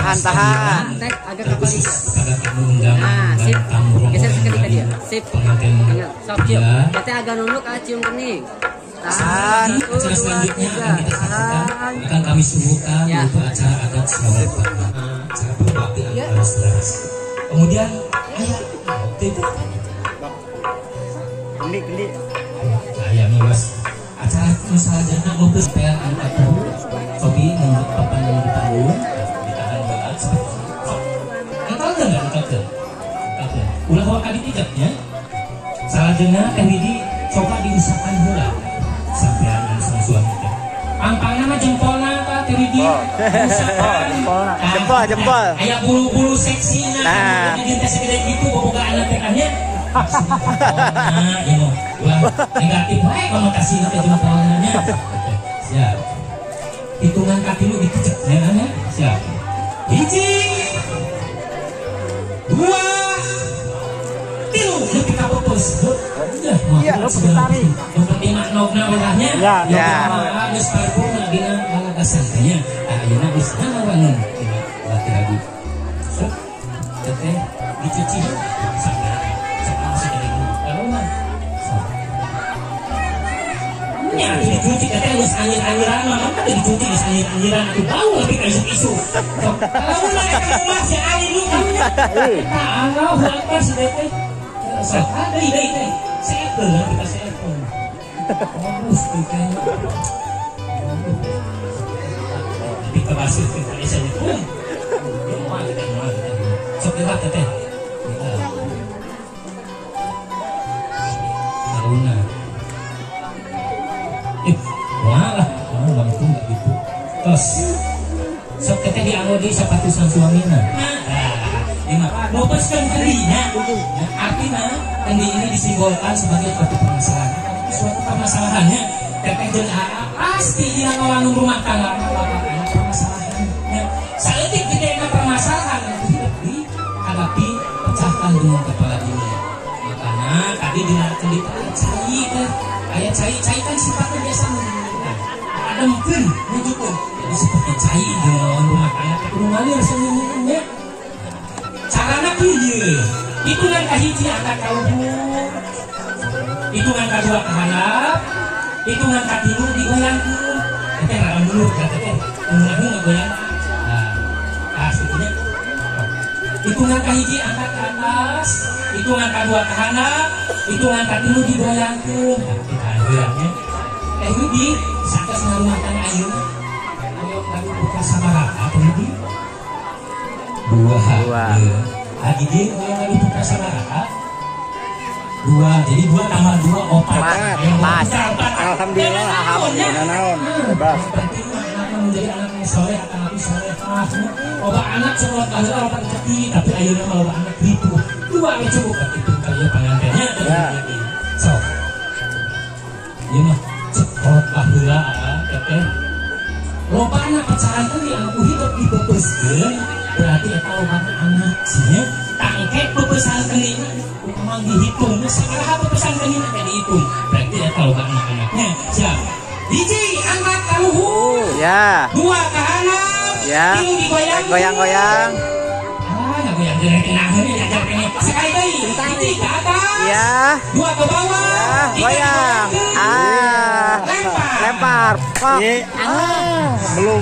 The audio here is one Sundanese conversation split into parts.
Tahan, tahan. Agak khusus kepada tamu undangan dan tamu rombongan Sip. Pengantin Sok cium. Teteh agak nunduk, cium kening. Tahan. Acara selanjutnya akan kita saksikan, akan kami suguhkan yaitu acara adat sholawat acara berbakti antara saudara. Kemudian ayah waktu itu kendi. Saya nulis acara misalnya lupus pel angkat sobi nunduk papan di panggung ditahan berat seperti ini. Angkat enggak angkat? Ulah waka ditiketnya. Salajengna Teh Widi coba diusahakan heula sampean langsung suami teh. Pangpangna mah jempolna tah Teh Widi. Jempol, jempol. Aya bulu-bulu seksina. Nah, di teh segede gitu boboga anak teh nya. Nah, ieu mah ulah negatif wae konotasina teh jempolna nya. Siap. Hitungan katilu dikecek nya. Siap. 1, 2, 3, nepi ka pupus. Iya, penting maknogna urahnya. Ya. Geus paripurna dina lalagasan teh nya. Ayeuna geus ngalawangun dina latih lagu. Sok teteh dicuci sampai masih kena dulu. Sok. Nya dicuci teteh geus anyir-anyiran mah kan dicuci geus anyir-anyiran atuh bau lebih ka isuk-isuk. Sok. Lamun eta mah si Ali lu kamunya. Allahu akbar si teteh. Sok deui deui teh. Seekeun lah kita seekeun. Bagus teh. Tapi kebasir kita bisa nyetung. Ya moal kita moal kita. Sok lewat teteh. Taruna. Moal lah, moal bang itu enggak gitu. Terus sok teteh dianggo deui sapatu sang suamina. Nah, ngopeskeun kendinya. Artinya kendi ini disimbolkan sebagai suatu permasalahan. Suatu permasalahannya teteh jeung AA pasti dina ngawangun rumah tangga bakal aya permasalahan. Saeutik gedena permasalahan itu hidup dihadapi pecahkan dengan kepala dingin. Makanya tadi dina kendi aya cai teh, aya cai-cai kan sifatnya biasa mendinginkan. Ademkeun, nyejukkeun. Jadi seperti cai di ngawangun rumah tangga teh kudu ngalir senyum-nya. Carana kieu. Hitungan kahiji angkat ka luhur, hitungan kadua ka handap, hitungan katilu digoyangkeun. Teteh rawan dulu ka teteh, ngeunaheun ngagoyang. Nah, sebetulnya hitungan kahiji angkat ke atas, hitungan kadua ka handap, hitungan katilu digoyangkeun. Nah, kita goyangnya. Teh Widi sanes ngarumah tangga ayeuna. Ayo gaduh putra sabaraha Teh Widi? 2. Adidin kalau lagi putra sabaraha 2, jadi 2 tambah 2 4. Pas. Alhamdulillah. Alhamdulillah. Bebas. Penting anak menjadi anak yang soleh atau nabi solehah. Loba anak semua baheula loba rezeki, tapi ayeuna mah loba anak ribu. 2 we cukup itu kali ya pangantennya. So. Ieu mah ceprot baheula teteh. Loba anak pecahan teh anu hidup dibebeuskeun. Berarti eta loba anak nya tangke bebesan kendina upama dihitungnya sabaraha bebesan kendina teh dihitung berarti eta loba anak-anaknya. Siap. 1 angkat ka luhur. Ya. 2 ka handap. Ya. 3 digoyang. Goyang-goyang. Ah, ngagoyang jeung naheun diajar keneh. Sekali deui. 1 ke atas. Ya. 2 ke bawah. Ya, goyang. Ah. Lempar. Lempar. Pak. Ah, belum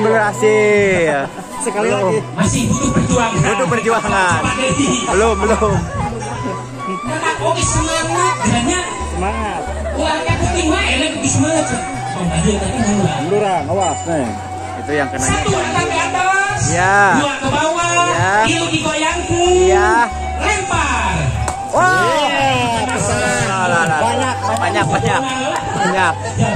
berhasil. Sekali lagi. Masih butuh perjuangan. Butuh perjuangan. Belum. Tetap oke semangat, gerannya. Semangat. Ulah kayak puting wae lebih semangat. Oh, tadi munduran, awas nih. Itu yang kena. 1 angkat ke atas. Ya. 2 ke bawah. Ya. 3 digoyangkeun. Ya. Lempar. Wow. Banyak. Banyak. 1,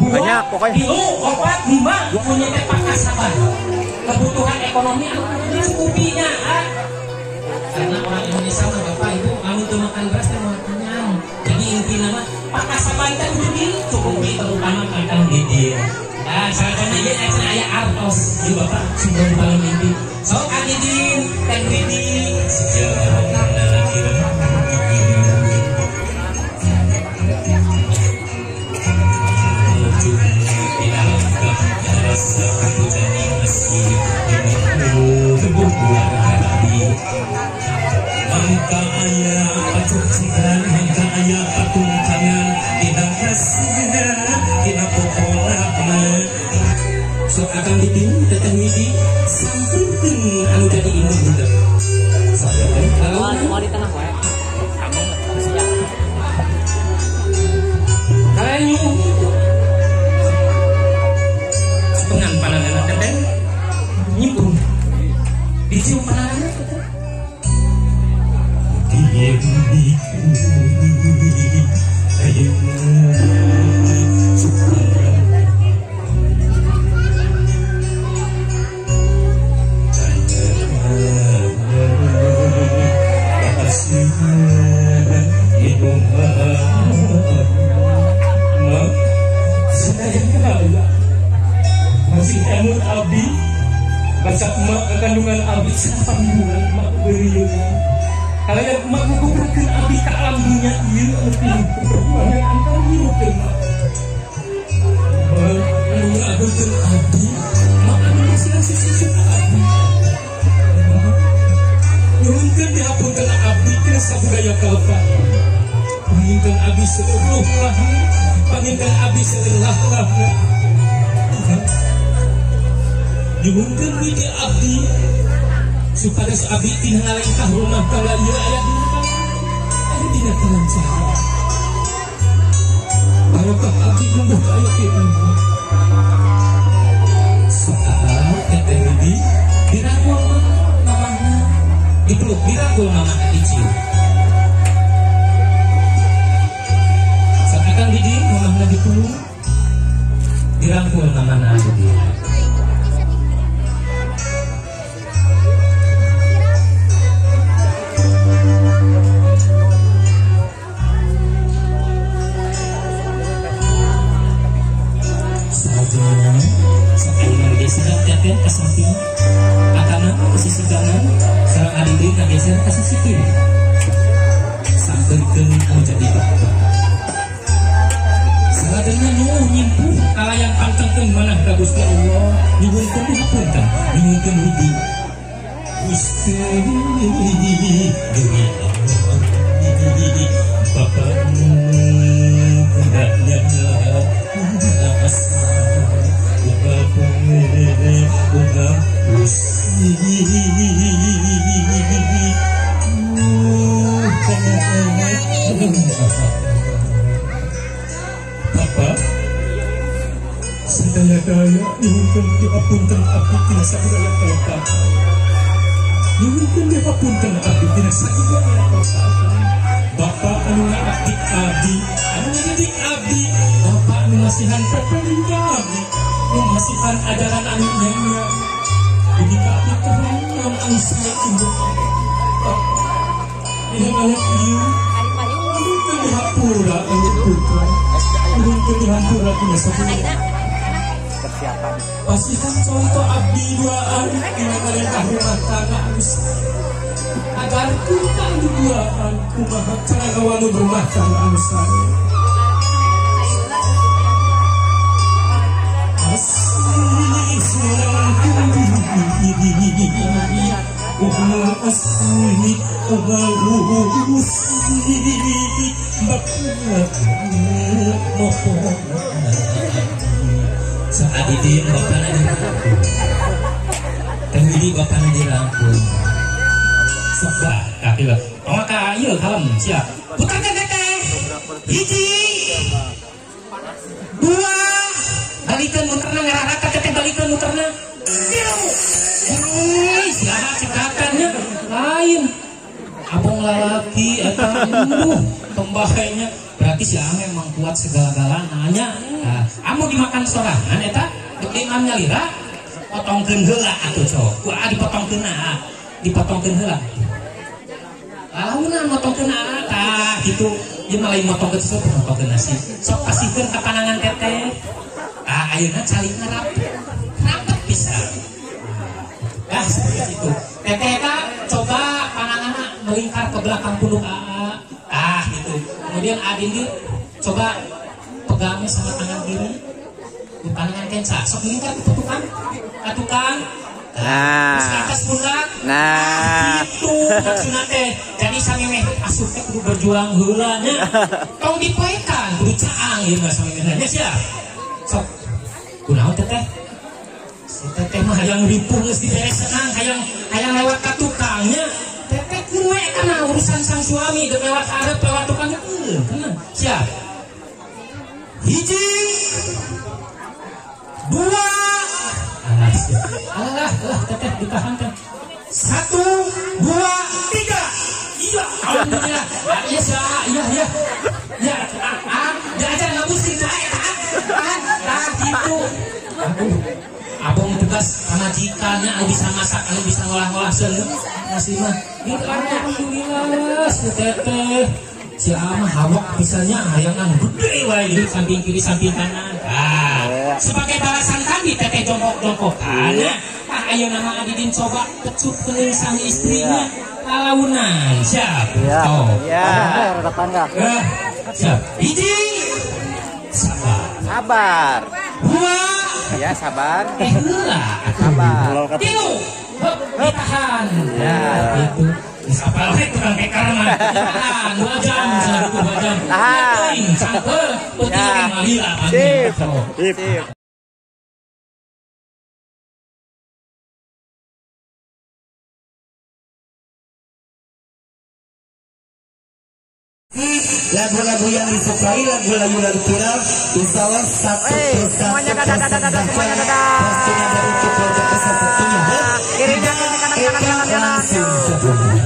2, banyak pokoknya. 3, 4, 5 punya teh pakasaban. Kebutuhan ekonomi anu dicukupinya. Karena orang Indonesia mah Bapak Ibu anu teu makan beras teh moal kenyang. Jadi intina mah pakasaban teh kudu dicukupi terutama kantang didin. Nah, salajengna ieu cenah aya artos ieu Bapak sumber paling inti. Sok Adidin, Teh Widi, sejarah laki. Rasa Didin, Teteh Widi sampeurkeun anu jadi indung teh. Sok teteh. Mau di tengah wae. Kalian nyuruh setengah panangan teteh nyimpung dicium panangan teteh masih emut abdi baca emak kandungan abdi siapa bulan emak berieu kalian emak kukuperkeun abdi ka alam dunya ieu anu pinuh perjuangan antara hirupkeun emak anu ngagungkeun abdi emak anu masihan sisi abdi nyuhunkeun dihapunten abdi tina sabudaya kalpa panginten abdi seueuh lahna panginten abdi seueuh lahna nyuhunkeun widi abdi supados abdi tina ngalengkah rumah tangga ieu aya dina aya dina kalancaran barokah abdi nungguh ka aya kieu saha Teteh Widi dirangkul mamahna dipeluk dirangkul mamahna dicium saat Akang Didi mamahna dipeluk dirangkul mamahna Didi. Geser teteh ke samping, akana ke sisi kanan, sareng adidi kageser ke sisi kiri. Sampeurkeun anu jadi bapak. Saladena nyuwuh nyimpuh kalayan pangtengkeun manah ka Gusti Allah, nyuhunkeun dihapunten, nyuhunkeun widi. Gusti deui abdi bapa kudanya asa Bapak sadaya-daya nyuhunkeun dihapunten abdi tina sabudaya kalpa. Nyuhunkeun dihapunten abdi tina sabudaya kalpa. Bapak anu ngaabdi abdi, anu ngadidik abdi, Bapak anu masihan peperintah abdi, nu masihan ajaran anu nya. Dugi ka abdi terang naon anu sae indung abdi. Dina ngalek ieu nyuhunkeun dihapura anu putra, nyuhunkeun dihampura tina sabudaya. Persiapan. Pasihan contoh abdi duaan dina ngalengkah rumah tangga anu sae. Ajarkeun ka anu duaan kumaha cara ngawangun rumah tangga anu sae. Saadidin bapana dirangkul, Teh Widi bapana dirangkul. Sok bah, kaki lah. Oh maka ieu kalem siap. Putarkan teteh. Hiji, dua, balikeun muterna ngararaka teteh balikeun muterna. Tilu. Wih, siapa ciptakannya lain. Abong lalaki eta tembahnya. Berarti si Ame memang kuat segala-galanya. Nah, amu dimakan sorangan eta dek imam nyalira potongkeun heula atuh cok. Ku dipotongkeun ah. Dipotongkeun heula. Launan motongkeun tah gitu. Ieu mah lain motongkeun sok motongkeun nasi. Sok pasihkeun ka panangan teteh. Ah ayeuna calingna rapet. Rapet pisan. Nah, seperti itu. Teteh eta coba pananganna melingkar ke belakang punduk AA. Ah gitu. Kemudian Adindi coba pegangnya sama tangan kiri. Tangan kenca. Sok melingkar ke tukang. Ke tukang. Nah. Terus ke atas pundak. Nah. Gitu maksudna teh. Jadi samemeh asup teh kudu berjuang heula nya. Tong dipoekan kudu caang ieu mah samemehna. Nya sia. Sok. Kunaon teteh? Teteh Teteh mah hayang ripuh geus diberes senang, hayang lewat ka tukangnya. Teteh keun we kana urusan sang suami, dek lewat arep lewat tukangnya keun. Tenang. Siap. Hiji. Dua. Alah, siap. Alah, alah teteh ditahan teh. 1, 2, 3. Iya, alhamdulillah. Iya, iya, iya. Ya, jangan ngabus itu, gitu. Aduh, abang tugas pamajikannya, anu bisa masak, anu bisa ngolah-ngolah seuneu. Nasi mah. Ini alhamdulillah, si teteh. Si ama hawak pisannya hayang anu gede wae di samping kiri, samping kanan. Ah, sebagai balasan tadi teteh jongkok-jongkokan. Ah, ayo nama Adidin coba kecup kening sang istrinya. Lalaunan, siap. Ya. Oh. Ya. Siap. Hiji. Sabar. Sabar. Dua. Ya, sabar. Sabar. Sabar. Tilu. Hup, ditahan. Ya, itu. Sabar we tukang keker mah. Ditahan 2 jam, misalnya 2 jam. Tahan. Sangkeul, penting malila. Sip. Sip. Lagu-lagu yang disukai, lagu-lagu yang viral, insya Allah satu persatu pastinya dari keluarga besar tentunya. Kirinya, kiri, kanan, kanan, kanan, kanan.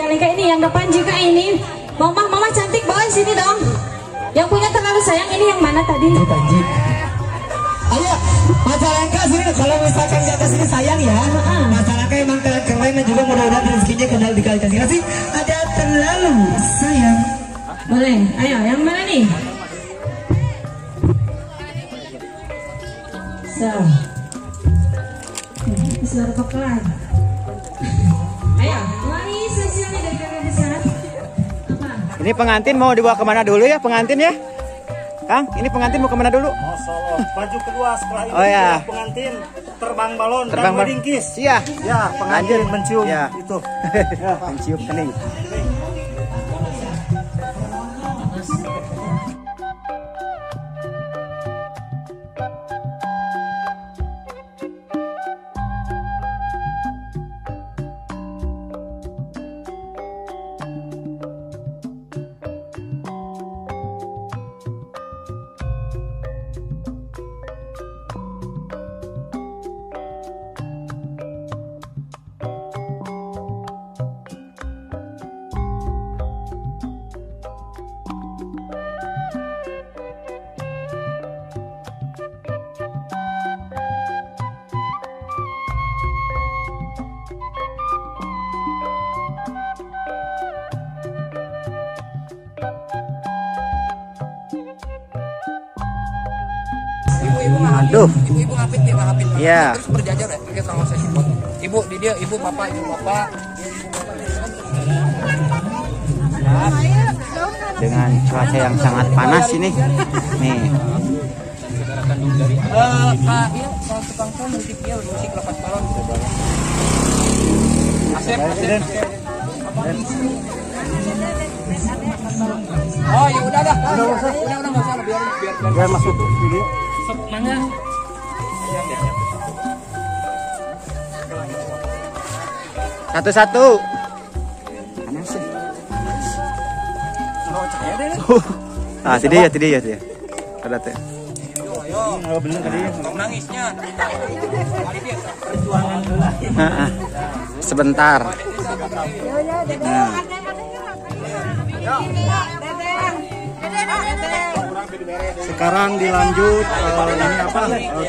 Majalengka ini yang depan juga ini. Mama, mama cantik bawa sini dong. Yang punya terlalu sayang ini yang mana tadi? Ini Panji. Ayo, Majalengka sini kalau misalkan nggak kesini sayang ya. Majalengka emang keren dan juga mudah-mudahan rezekinya kenal dikali-kali kasih. Ada terlalu sayang. Boleh. Ayo, yang mana nih? So. Suara pekelan. Ayo, mari sosialnya dari kakak besar. Apa? Ini pengantin mau dibawa kemana dulu ya pengantin ya? Kang, ini pengantin mau kemana dulu? Oh, solo. Baju kedua setelah ini oh, ya. Pengantin terbang balon terbang dan wedding kiss. Iya. Ya, pengantin mencium ya. Itu. Ya. Mencium kening. Aduh. Ibu-ibu ngapit nih, ngapit. Iya. Terus berjajar ya, oke sama sesi foto. Ibu di dia, ibu bapak, ibu bapak. Dengan cuaca yang sangat panas ini. Nih. Kak, iya, kalau tukang sound musik dia musik lepas balon. Asep, asep, asep. Oh, ya udah dah. Udah, enggak usah, biar masuk video. Mangga. Satu-satu. Aneh sih. Ah, tidak ya, tidak ya, tidak. Ada teh. Ayo, nangisnya. Sebentar. Sekarang dilanjut ini apa?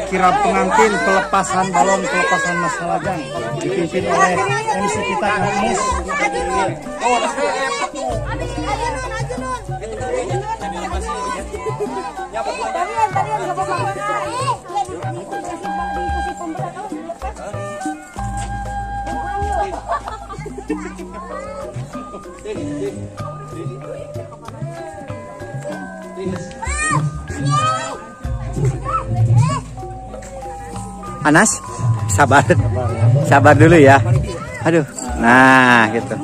Kirab pengantin pelepasan balon, pelepasan masa lajang dipimpin oleh MC kita Kang Mus. Anas, sabar, sabar dulu ya. Aduh, nah gitu.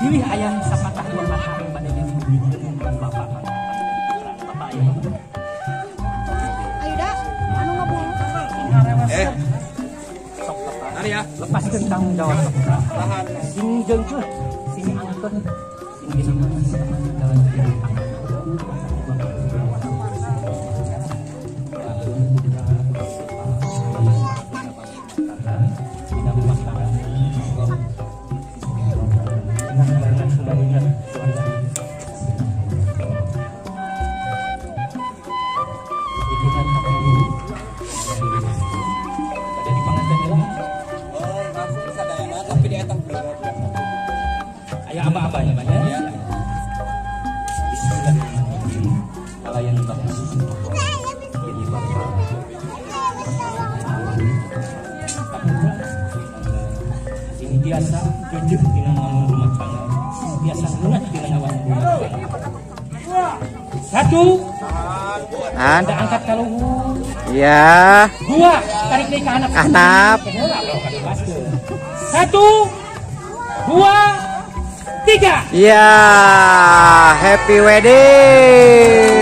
Pilih ayam sapatah dua patah pada bapak bapak ayam. Ya. Lepaskan tanggung jawab. Sing jengkel, sing angkon, sing jalan. Apa-apa ya banyak ya. Bismillahirrahmanirrahim. Kalau yang bagus jadi bapak. Ini biasa jujur dina ngawangun rumah tangga. Biasa sunat dina ngawangun rumah tangga. Satu. An. Angkat kaluhur. Iya. Dua, tarik deui ka handap. Handap. Satu. Dua. Tiga. Ya, happy wedding.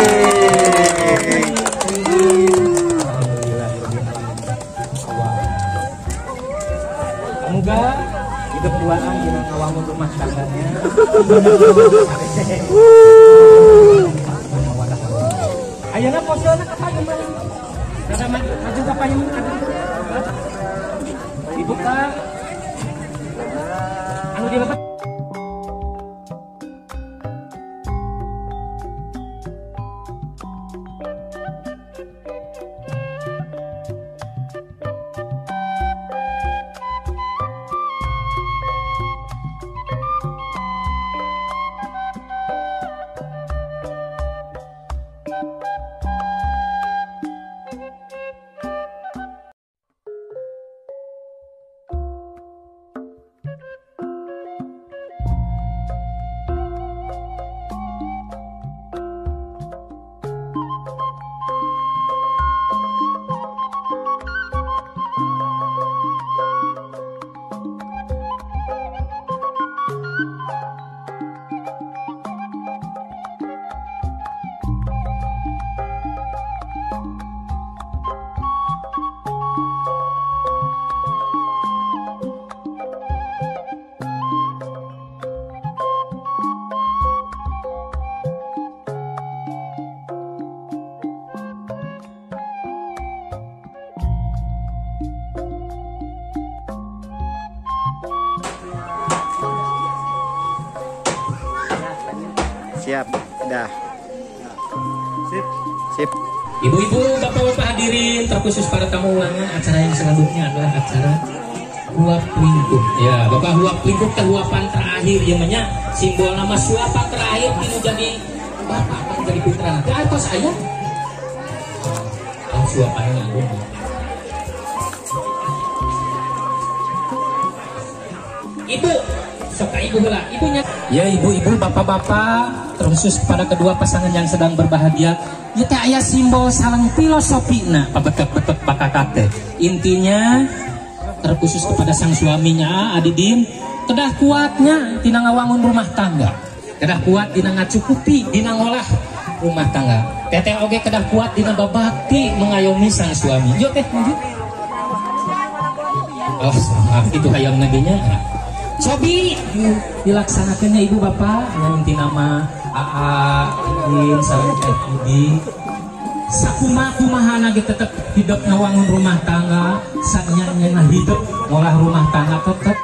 Semoga hidup duaan dina ngawangun rumah tangganya. Ayeuna posisinya ka payun mana? Rada maju ka payun. Dibuka. Anu dilepas. Siap, dah. Sip. Sip. Ibu-ibu, bapak-bapak hadirin, terkhusus para tamu undangan, acara yang selanjutnya adalah acara huap lingkup. Ya, bapak huap lingkup teh huapan terakhir yang namanya simbol nama suapan terakhir tinu jadi bapak akan jadi putra. Teh atos aya. Ah, suapannya agung. Ibu, sok ka ibu heula, ibunya. Ya ibu-ibu, bapak-bapak, terkhusus pada kedua pasangan yang sedang berbahagia, ya teh aya simbol sareng filosofina pabetek-betek bakakak teh. Intinya terkhusus kepada sang suaminya Adidin, kedah kuatnya tina ngawangun rumah tangga, kedah kuat dina ngacukupi, dina ngolah rumah tangga. Teteh oge kedah kuat dina babakti mengayomi sang suami. Yo teh lanjut. Oh, maaf itu hayang nagenya. Cobi dilaksanakannya ibu bapak yang nama AA Edin sareng Teh Yudi. Sakuma kumahana ge tetep hidup ngawangun rumah tangga, sanya hidup ngolah rumah tangga tetep.